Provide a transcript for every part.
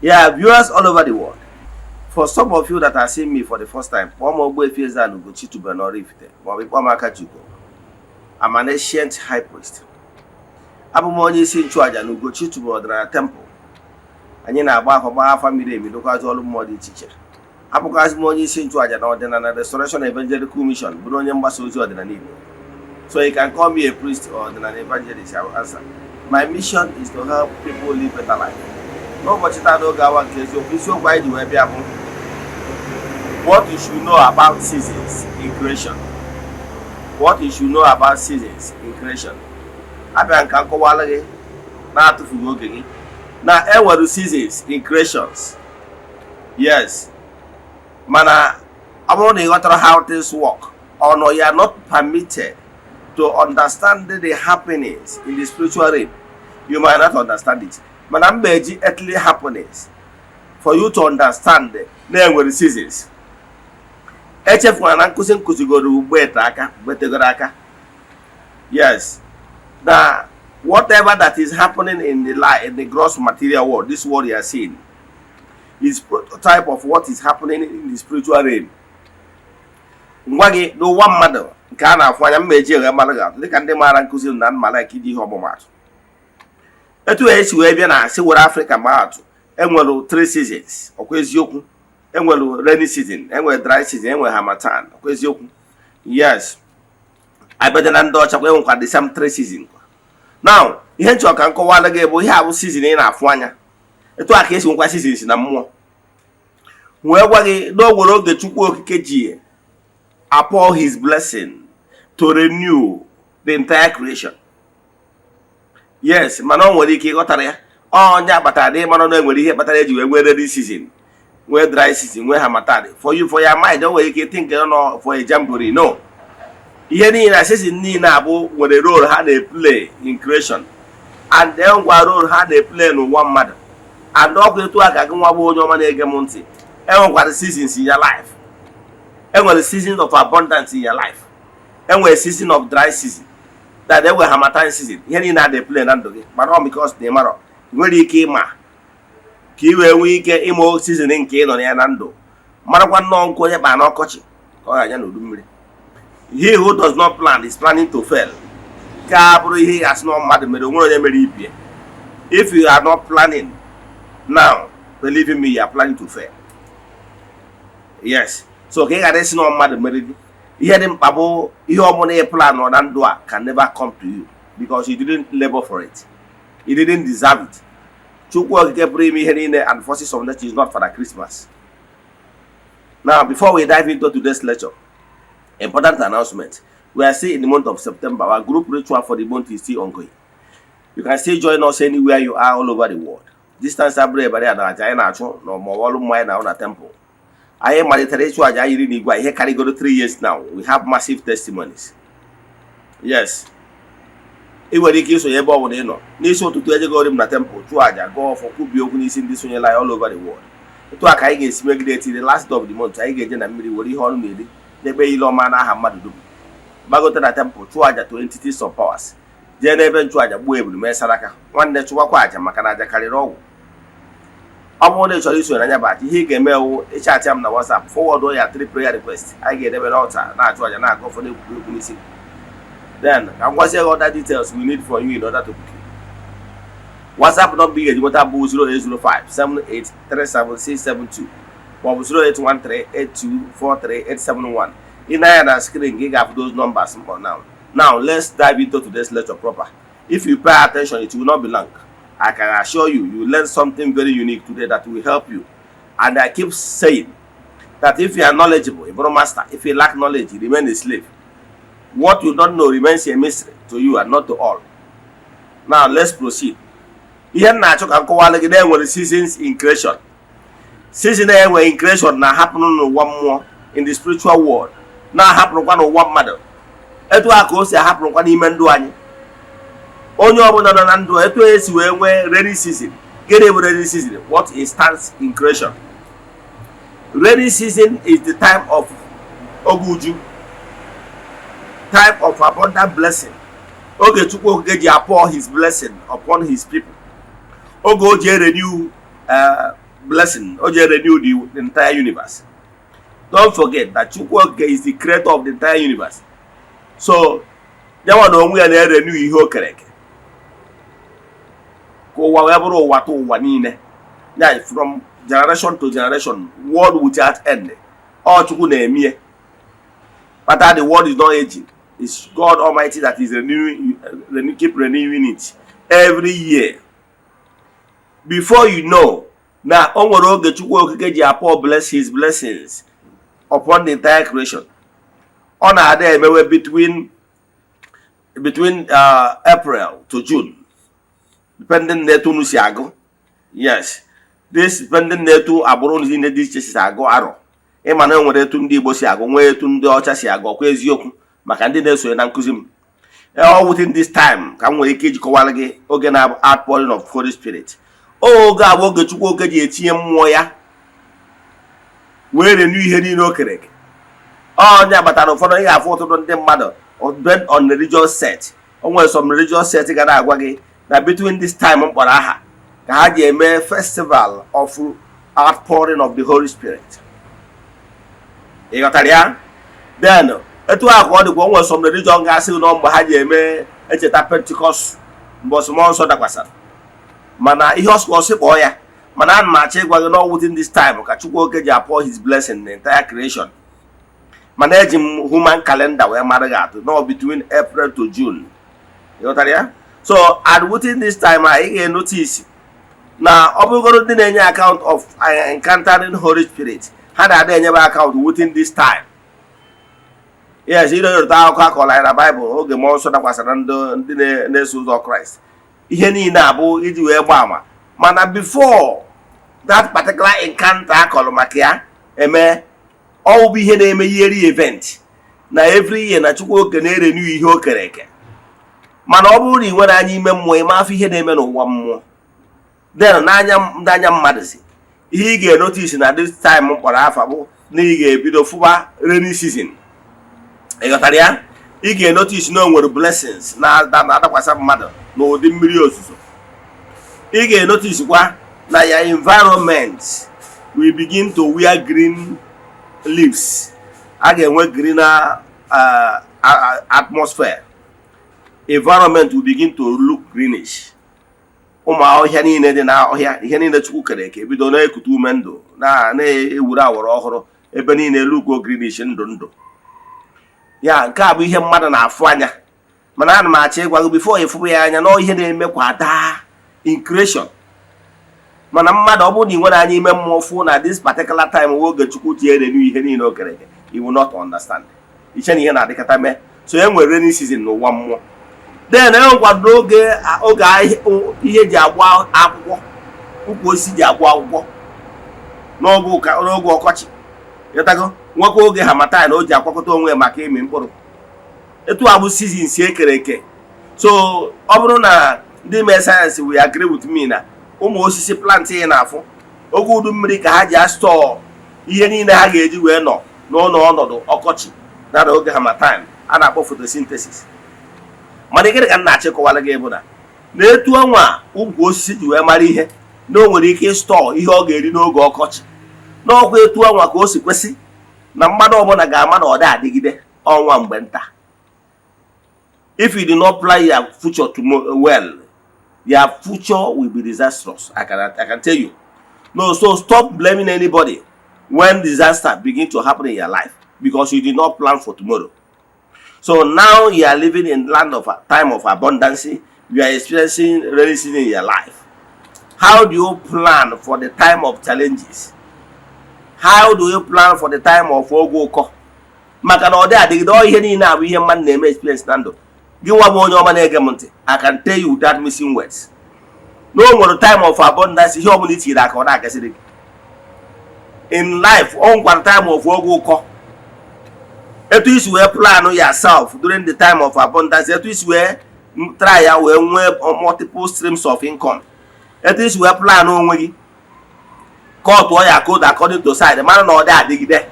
Yeah, viewers all over the world. For some of you that are seeing me for the first time, kpọọ m Ogbuefi Eze-Ana Ugochi tubelu n'Oraifite maọbụ ịkpọ m Akachukwu. I'm an ancient high priest. Abụ m onye isi nchụaja na Ugochi tubelu ọdịnala temple. Anyị na-agba afa, gbaa afa miri emi, dokwazị ọrụ mmụọ dị iche iche. Abụkwazị m onye isi nchụaja na Ọdịnala Restoration Evangelical Mission, bụrụ onye mgbasa ozi ọdịnala Igbo. So you can call me a priest or ọdịnala evangelist, I will answer. My mission is to help people live better life. N'ụbọchị taa, n'oge awa nke eziokwu, isiokwu anyị ji wee bịa bụ "What you should know about seasons in creation". What you should know about seasons in creation. Abịa nka nkọwalụ gị na-atụfughị oge gị na enwere seasons in creations. Yes, mana ọ bụrụ na ị ghọtara how things work or no, you are not permitted to understand the happenings in the spiritual realm, you might not understand it. Mana m ga-eji earthly happenings for you to understand na enwere seasons. Echefukwara na nkụzi nkụzigoro ugbo ete aka gbetegoro aka. Yes, na whatever that is happening in the life, in the gross material world, this world you are seeing, is prototype of what is happening in the spiritual realm. Ngwa gị, n'ụwa mmadụ nke a na-afụ anya, mma eji eghe mmadụ ga-atụ dịka ndị maara nkụzi na mmalike iji ihe ọmụmatụ etu esi wee bịa na asị were Afrịka maa atụ. Enwere three seasons, ọkwa eziokwu? Enwere rainy season, enwere dry season, enwere harmattan, ọkwa eziokwu? Yes. Abịa na ndị ọcha kwa, enwekwa the same three season. Now, ihe nchọ ka nkọwala gị bụ ihe a bụ season ị na-afụ anya. Etu a ka esi nwekwa seasons na mmụọ. Wee gwa gị na o nwere oge Chukwu Okike ji pour his blessing to renew the entire creation. Yes, mana o nwere ike ịghọtara ya. Onye kpatara na ịmara na enwere ihe kpatara eji wee nwee rainy season, nwee dry season, nwee harmattan. For you, for your mind, o nwere ike think nọ for a jamboree. No, ihe niile na season niile abụ nwere role ha na-eplay in creation, and then ngwa role ha na-eplay n'ụwa mmadụ. And ọkụ etu a ka gị nwa bụ onye ọma na-ege m ntị, enwekwara seasons in your life. Enwere season of abundance in your life, enwere season of dry season, that enwere harmattan season. Ihe niile a na-eplay na ndụ gị, mana ọ because na ịmarọ, ị nwere ike ịma ka ị wee nwee ike ịma season nke ị nọ na ya na ndụ. Marakwa nnọọ nkụ onye kpaa n'ọkọchị ka ọ ga-anya n'udu mmiri. He who does not plan is planning to fail. Ka bụrụ ihe ị ga-asị na mmadụ mere, onwere onye mere ibie. If you are not planning now, believe in me, you are planning to fail. Yes, so ka ị ghara isi na mmadụ mere gị. Ihe dị mkpa bụ ihe ọbụla ị plan na ndụ a can never come to you because you didn't labor for it, you didn't deserve it. Chukwu Okike pụrụ ime ihe niile and forces of nature is not for the Christmas. Now, before we dive into today's lecture, important announcement. We are still in the month of September. Our group ritual for the month is still ongoing. You can still join us anywhere you are all over the world. Distance abụrụ ebere na aja anyị na-achụ na ọmọwọlụ mmanya na na temple. Anyị malitere ịchụ aja yiri n'igwe ihe karịgoro 3 years now. We have massive testimonies. Yes, ị nwere ike isonye ebe ọ bụla ị nọ. N'isi ụtụtụ, ejegori m na temple chụọ aja, gụọ ọfọ, kwubie okwu n'isi ndị sonyela anyị all over the world. Etu a ka anyị ga-esi megide till the last day of the month. Anyị ga-eje na mmiri were ihe ọnụ na-eri n'ekpe ile ọma n'aha mmadụ dum, gbagote na temple, chụọ aja to entities of powers, jee n'ebe nchụaja, gbuo ebulu, mee saraka. Nwanne, chụwakwa aja maka na aja karịrị ọgwụ. Ọ bụrụ na ị chọrọ isonye n'anya bụ aja, ihe ị ga-eme wụ ịchatị m na WhatsApp, forward ya three prayer request. Anyị ga-edebe n'altar, na-achụ aja, na-agụ ụfọdụ ekwuru okwu n'isi. Then ka m gwazie gị other details we need from you in order to book you. WhatsApp nọmba ị ga-eji nweta bụ 08057837672 maọbụ 08138243871. Ị na-anya na screen gị, ga-afụ those numbers mkpọ. Now let's dive into today's lecture proper. If you pay attention, it will not be long. I can assure you, you learn something very unique today that will help you. And I keep saying that if you are knowledgeable, you become master. If you lack knowledge, you remain a slave. What you don't know remains a mystery to you and not to all. Now let's proceed. Ihe m na-achọ ka m kọwara gị na enwere seasons in creation. Season enwere in creation na-ahapụrụ n'ụwa mmụọ, in the spiritual world, na-ahapụrụkwa n'ụwa mmadụ. Etu a ka o si ahapụrụkwa n'ime ndụ anyị, onye ọbụla nọ na ndụ. Etu esi wee nwee rainy season, gịnị bụ rainy season? What is stands in creation? Rainy season is the time of oge uju, time of abundant blessing, oge Chukwu Okike ji pour his blessing upon his people, oge o ji renew blessing, o ji renew the entire universe. Don't forget that Chukwu Okike is the creator of the entire universe. So yanwa na onwe ya na-erenew ihe o kere eke ka ụwa wee bụrụ ụwa tụ ụwa niile ya, from generation to generation, world without end. Ọ Chukwu na-eme kpata the world is not aging. It's God Almighty that is renewing, keep renewing it every year. Before you know na o nwere oge Chukwu Okike ji apour bless his blessings upon the entire creation. Ọ na-ada emewe between April to June, depending na etu unu si agụ. Yes, this depending na etu agbụrụ niile dị iche si agụ arọ. Ịma na enwere etu ndị Igbo si agụ, nwee etu ndị ọcha si agụ. Ọkwa eziokwu? Maka ndị na-esonye na nkụzi m, all within this time ka m nwere ike ijikọwara gị oge na outpouring of Holy Spirit. Oge a bụ oge Chukwu oke ji etinye mmụọ ya wee renew ihe niile o kere eke. Onye agbata ụfọdụ ị ga-afụ ọtụtụ ndị mmadụ depend on religious sect. O nwere some religious sect ga na-agwa gị na between this time m kpọrọ aha ka ha ji eme festival of outpouring of the Holy Spirit. Ị ghọtara ya? Then etu a ka ọ dịkwa, o nwere some religion ga-asị nọ mgbe ha ji eme echeta Pentecost, mbọsị Mmụọ Nsọ dakwasara. Mana ihe ọsị kpọọ ya, mana ana m achọ ịgwa gị na within this time ka Chukwu Oke ji apour his blessing in the entire creation. Mana eji m human calendar wee mara gị atụ no between April to June. Ịghọtara ya? So and within this time a ị ga-enotice na ọ bụrụgoro ndị na-enye account of encountering Holy Spirit, ha na-ada enyebe account within this time. Yes, ire yorùta akụkọ akọrọ anyị na Baịbụl oge Mmụọ Nsọ dakwasara ndị na-eso ụzọ Kraịst. Ihe niile abụ iji wee gbaa ama. Mana before that particular encounter akọrọ maka ya eme, ọ bụ ihe na-eme yearly event na every year na Chukwu oke na-erenew ihe o kere eke. Mana ọ bụrụ na ị nwere anya ime mmụọ, ịma afọ ihe na-eme n'ụwa mmụọ. Then n'anya mmadụ si ihe ị ga-enotice na this time m kpọrọ afa bụ na ị ga-ebido fụba rainy season. Ị ghọtara ya? Ị ga-enotice na o nwere blessings na-adakwasa mmadụ n'ụdị mmiri ozuzo. Ị ga-enotice kwa na ya environment will begin to wear green leaves. A ga-enwe greener atmosphere. Environment will begin to look greenish. Ụmụ ọhịa niile dị n'ọhịa, ihe niile Chukwu kere eke ebido na-ekute ume ndụ, na-ewuru awara ọhụrụ. Ebe niile look greenish, ndụ ndụ ya. Nke a bụ ihe mmadụ na-afụ anya. Mana ana m achọ ịgwa gị, before ịfụ ya anya na ihe na-eme kwa daa in creation. Mana mmadụ, ọ bụrụ na ị nwere anya ime mmụọ fụ na this particular time nwe oge Chukwu ji erenew ihe niile o kere eke, you will not understand. Iche na ihe na-adịkọta mee. So e nwere rainy season n'ụwa mmụọ. Then e nwekwara n'oge oge ihe ji agba akwụkwọ, ukwu osisi ji agba akwụkwọ n'oge ụka, n'oge ọkọchị. Ịtago nwekwa oge harmattan o ji akwakọta onwe ya maka ịmị mkpụrụ. Etu a bụ season si ekere eke. So ọ bụrụ na ndị mee sayensị will agree with me na ụmụ osisi plant ị na-afụ oge udu mmiri ka ha ji astore ihe niile ha ga-eji wee nọ n'ụlọ ọnọdụ ọkọchị na oge harmattan a na-akpọ photosynthesis. Mana gịnị ka m na-achịkọwara gị bụ na na-etu ọnwa ukwu osisi ji wee mara ihe na o nwere ike ịstore ihe ọ ga-eri n'oge ọkọchị, n'ọkwa etu ọnwa ka o si kwesị na mmadụ ọbụla ga-ama na ọ dị adịgide ọnwa mgbe nta. If you do not plan your future tomorrow well, your future will be disastrous. I can tell you. No, so stop blaming anybody when disaster begin to happen in your life, because you did not plan for tomorrow. So now you are living in land of time of abundance. You are experiencing rainy season in your life. How do you plan for the time of challenges? How do you plan for the time of oge ụkọ? Maka na ọ dị adịgide. Ọ ihe niile abụ ihe mmadụ na-eme experience na ndụ. Gị nwa bụ onye ọma na-ege m ntị, I can tell you without missing words na o nwere time of abundance, ihe ọbụla itinyere aka ọ na-agasịrị gị in life. O nwekwara time of oge ụkọ. Etu isi wee plan yourself during the time of abundance, etu isi wee try ya wee nwee multiple streams of income, etu isi wee plan onwe gị ka ọ tụọ ya code according to side, mara na ọ dị adịgide.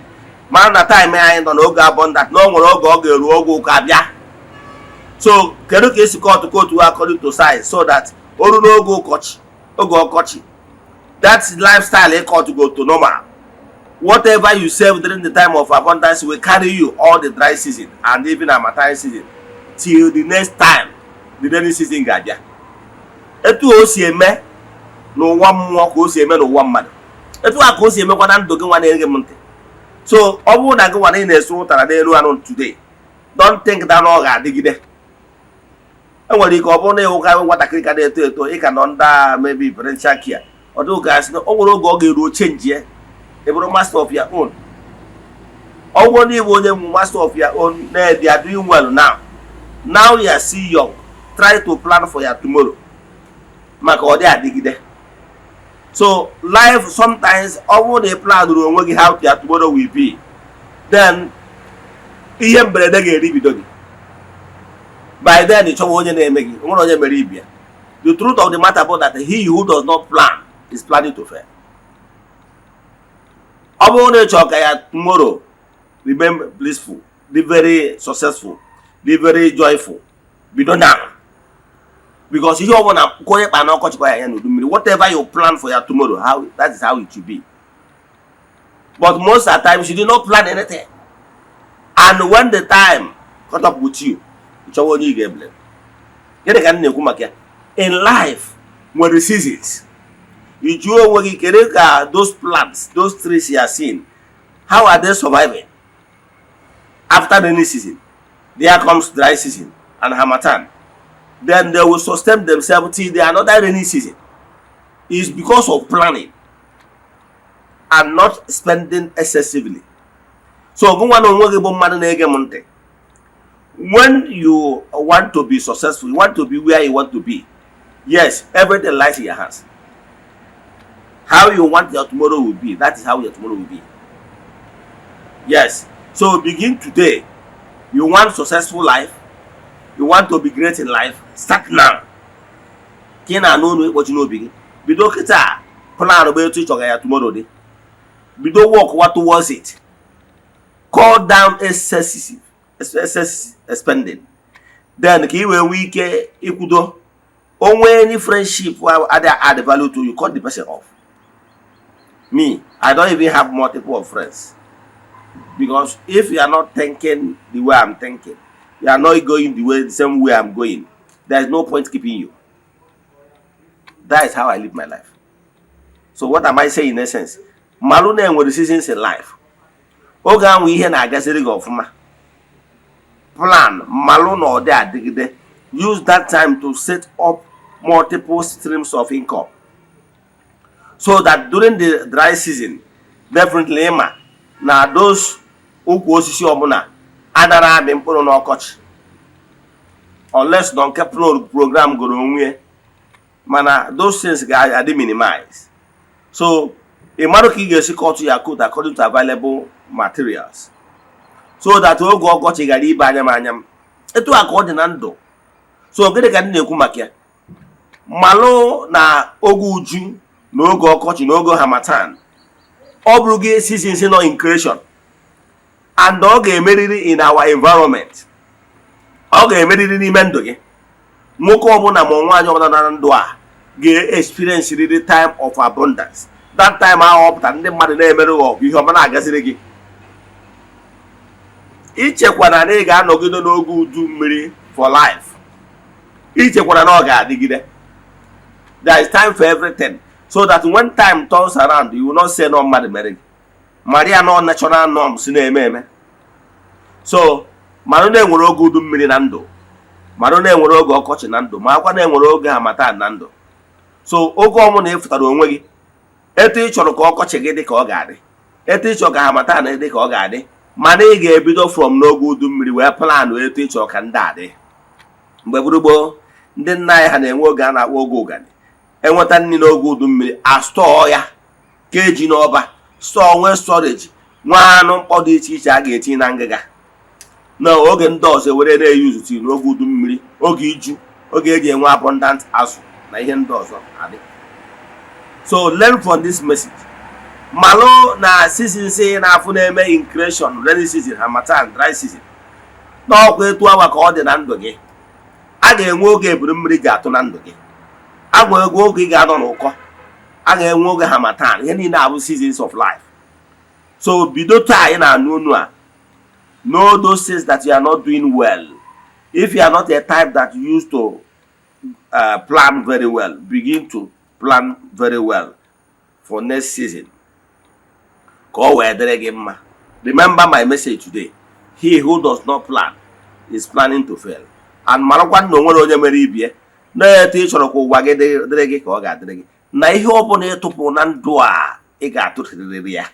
Mara na time anyị nọ n'oge abundance, na o nwere oge ọ ga-eru, oge ụka abịa. So kedu ka esi cut coat according to size so that o ruo n'oge ụkọchị, oge ọkọchị, That lifestyle ị cut go to normal. Whatever you save during the time of abundance will carry you all the dry season and even harmattan season till the next time the rainy season ga-abịa. Etu o si eme n'ụwa mmụọ ka o si eme n'ụwa mmadụ, etu a ka o si emekwa na ndụ gị nwa na-ege m ntị. So ọ bụrụ na gị nwa na ị na-esi ụtara n'elu anụ today, don't think that na ọ ga-adịgide. Enwere ike ọ bụrụ na ịwụka nwatakịrị ka na-eto eto, ị ka nọ ndị maybe parental care, ọ dịghị ka asị na o nwere oge ọ ga-eruo change ya, ị bụrụ master of your own. Ọ bụrụ na ịbụ onye bụ master of your own na they are doing well now. Now you are still young, try to plan for your tomorrow, maka ọ dị adịgide. So life sometimes, ọ bụrụ na ị plan ruru onwe gị how your tomorrow will be, then ihe mberede ga-eribido gị. By then ị chọwa onye na-eme gị, onwere onye mere ibia. The truth of the matter bụ that he who does not plan is planning to fail. Ọ bụrụ na ị chọrọ ka ya tomorrow remain blissful, be very successful, be very joyful, bido now, because ihe ọbụla onye kpa n'ọkọchị kwa ya ya n'udu mmiri. Whatever you plan for your tomorrow, how that is how it should be. But most of the times you do not plan anything, and when the time caught up with you, ị chọwa onye ị ga-eblame. Gịnị ka m na-ekwu maka ya? In life nwere seasons. Ị jụọ onwe gị, kedu ka those plants, those trees you are seeing, how are they surviving? After rainy season, there comes dry season and harmattan. Then they will sustain themselves till the another rainy season. Is because of planning and not spending excessively. So gị nwa na onwe gị bụ mmadụ na-ege m ntị, when you want to be successful, you want to be where you want to be, yes, everything lies in your hands. How you want your tomorrow will be, that is how your tomorrow will be. Yes, so begin today. You want successful life, you want to be great in life, start now. Ka ị na-anụ olu ịkpọchi n'obi gị, bido kịta plan bụ etu ị chọga ya tomorrow dị. Bido work wa towards it. Cut down excess spending, then ka ị wee nwee ike ikwudo onwe. Any friendship add add value to you, cut the person off. Me, I don't even have multiple of friends, because if you are not thinking the way I'm thinking, you are not going the same way I'm going, there is no point keeping you. That is how I live my life. So what am I saying in essence? Malụ na enwere seasons in life. Oge ahụ ihe na-agaziri gị ọfụma, plan malụ na ọ dị adịgide. Use that time to set up multiple streams of income so that during the dry season, definitely ịma na those ukwu osisi ọbụla anara amị mkpụrụ n'ọkọchị, unless na nke program goro onwe ya, mana those things ga-adị minimize. So ị marụ ka ị ga-esi cut ya coat according to available materials so that oge ọkọchị ghara ibe anya m anya m. Etu a ka ọ dị na ndụ. So gịnị ka ndị na-ekwu maka ya? Malụ na oge uju na oge ọkọchị na oge harmattan, ọ bụrụ gị seasons nọ in creation, and ọ ga-emerịrị in our environment, ọ ga-emerịrị n'ime ndụ gị. Nwoke ọbụla ma nwaanyị ọbụla na ndụ a ga-experience riri time of abundance. That time ahụ ọ pụtara, ndị mmadụ na-emere gị ọgụ, ihe ọma na-agaziri gị. Ichekwana na ị ga-anọgide n'oge udu mmiri for life, ichekwara na ọ ga-adịgide. There is time for everything, so that when time turns around, you will not say no mmadụ mere gị. Maria no natural norms na-eme eme. So marụ na-enwere oge udu mmiri na ndụ, marụ na-enwere oge ọkọchị na ndụ, ma akwa na-enwere oge harmattan na ndụ. So oge ọbụla ị fụtara onwe gị, etu ị chọrọ ka ọkọchị gị dị ka ọ ga-adị, etu ị chọrọ ka harmattan dị ka ọ ga-adị, mana ị ga-ebido from n'oge udu mmiri wee plan etu ị chọrọ ka ndị adị. Mgbe gburugburu, ndị nna anyị ha na-enwe oge a na-akpọ oge ụgani. Enweta nri n'oge udu mmiri, a store ya ka eji n'ọba store, nwee storage, nwee anụ mkpọ dị iche iche a ga-etinye na ngịga. Na oge ndị ọzọ were na-eyuzu n'oge udu mmiri, oge iju, oge eji enwe abundant azụ na ihe ndị ọzọ adị. So learn from this message. Malụ na seasons na-afụ na-eme in creation, rainy season, harmattan, dry season, n'ọkwa etu awa ka ọ dị na ndụ gị. A ga-enwe oge eburu mmiri ga-atụ na ndụ gị, a ga-enwe oge ị ga-anọ n'ụkọ. A ga-enwe oge harmattan. Ihe niile abụ seasons of life. So bido taa ị na-anụ onu a, know those things that you are not doing well. If you are not a type that used to plan very well, begin to plan very well for next season, ka ọ wee dịrị gị mma. Remember my message today: he who does not plan is planning to fail. And marakwa na o nwere onye mere ibie na-etu ị chọrọ ka ụwa gị dịrị gị ka ọ ga-adịrị gị, na ihe ọ bụla ịtụpụ na ndụ a, ị ga-atụrịrị ya.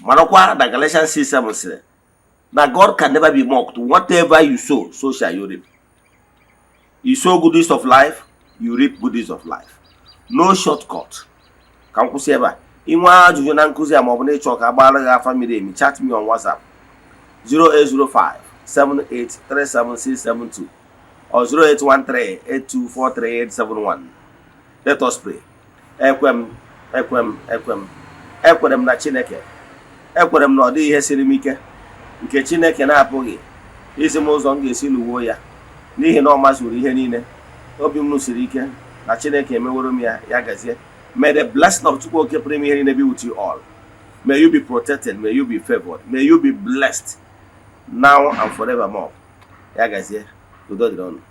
Marakwa na Galatians 6:7 sịrị na God can never be mocked. Whatever you sow, so shall you reap. You sow goodies of life, you reap goodies of life. No shortcut. Ka m kwụsị ebe a. Inwe ajụjụ na nkụzi a, maọbụ na ịchọ ka agbaara gị afa miri emi, chat me on WhatsApp 0805 7837672 or 0813 8243871. Let us pray. Ekwe m, ekwe m, ekwe m, ekwere m na Chineke. Ekwere m na ọ dịghị ihe siri m ike nke Chineke na-apụghị izi m ụzọ m ga-esi lụwuo ya, n'ihi na ọ mazuru ihe niile. Obi m siri ike na Chineke emeworo m ya. Ya gazie. May the blessing of Chukwu Oke pụrụ ime ihe niile be with you all. May you be protected, may you be favored, may you be blessed now and forevermore. Ya gazie, udo dịrị unu.